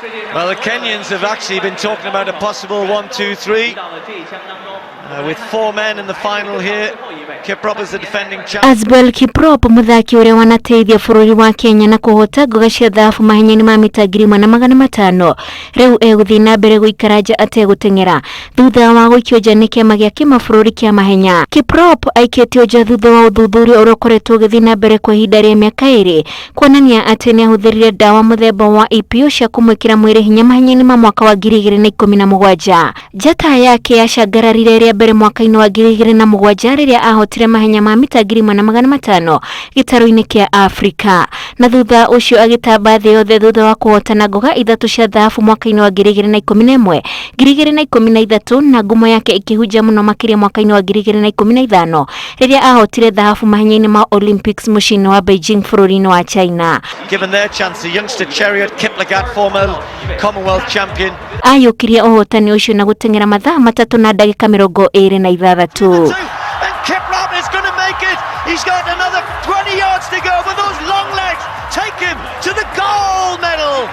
Well, the Kenyans have actually been talking about a possible 1-2-3 with four men in the final here. Kiprop is the defending champion. Asbel Kiprop, mũthaki ũrĩa wanateithia bũrũri wa Kenya na kũhota ngoga cia thahabu mahenya-inĩ ma mita 1500, rĩu egũthiĩ na mbere gũikara nja ategũteng'era thutha wa gũikio nja nĩ kĩama gĩa kĩmabũrũri kĩa mahenya. Kiprop aikĩtio nja thutha wa ũthuthuria ũrĩa ũkoretwo ũgĩthiĩ na mbere kwa ihinda rĩa mĩaka 2 kuonania atĩ nĩ ahũthĩrire ndawa mũthemba wa EPO cia kũmwĩkĩra mwĩrĩ hinya mahenya-inĩ ma mwaka wa 2017. Njata yake yacangararire rĩa mbere mwaka-inĩ wa 2007 rĩrĩa ahotire mahenya ma mita 1500 gĩtarũ-inĩ kĩa Afrika, na thutha ũcio agĩtamba thĩ yothe thutha wa kũhotana ngoga ithatũ cia thahabu mwaka-inĩ wa 2011, 2013, na ngumo yake ĩkĩhunja mũno makĩria mwaka-inĩ wa 2015 rĩrĩa ahotire thahabu mahenya-inĩ ma Olympics mũciĩ-inĩ wa Beijing bũrũri-inĩ wa China. Given their chance, the youngster Cheruiyot Kiplagat, former Commonwealth champion. Ayũkirie ũhotani ũcio na gũteng'era mathaa 3 na ndagĩka 26. And Kiprop is going to make it. He's got another 20 yards to go, but those long legs take him to the gold medal.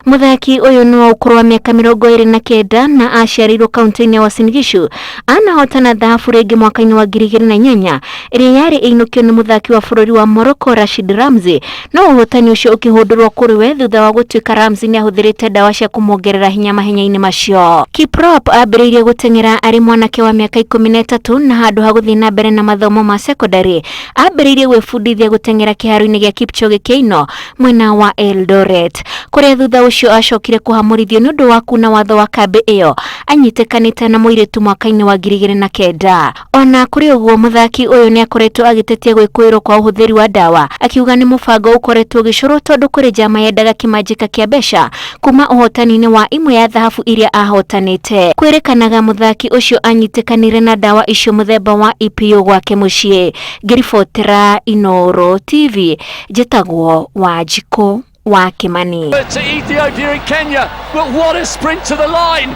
Mũthaki ũyũ nĩ wa ũkũrũ wa mĩaka 29 na aciarĩirwo kaunti-inĩ ya Uasin Gishu. Anahotana thahabu rĩngĩ mwaka-inĩ wa 2008 ĩrĩa yarĩ ĩinũkio nĩ mũthaki wa bũrũri wa Morocco Rashid Ramzi, no ũhotani ũcio ũkĩhũndũrwo kũrĩ we thutha wa gũtuĩka Ramzi nĩ ahũthĩrĩte ndawa cia kũmuongerera hinya mahenya-inĩ macio. Kiprop ambĩrĩirie gũteng'era arĩ mwanake wa mĩaka 13, na handũ ha gũthiĩ na mbere na mathomo ma sekondarĩ ambĩrĩirie gwĩbundithia gũteng'era kĩharo-inĩ gĩa Kipchoge Keino mwena wa Eldoret, kũrĩa thutha ũcio acokire kũhamũrithio nĩ ũndũ wa kuna watho wa kambĩ ĩyo anyitĩkanĩte na mũirĩtu mwaka-inĩ wa 2009. Ona kũrĩ ũguo, mũthaki ũyũ nĩ akoretwo agĩtetia gwĩkũĩrwo kwa ũhũthĩri wa ndawa, akiuga nĩ mũbango ũkoretwo ũgĩcorwo tondũ kũrĩ njama yendaga kĩmanjĩka kĩa mbeca kuma ũhotani-inĩ wa imwe ya thahabu iria ahotanĩte. Kwĩrĩkanaga mũthaki ũcio anyitĩkanire na ndawa icio mũthemba wa EPO gwake mũciĩ. Ngĩribotera Inoro TV, njĩtagwo Wanjikũ wa Kimani. To Ethiopia and Kenya, but what a sprint to the line!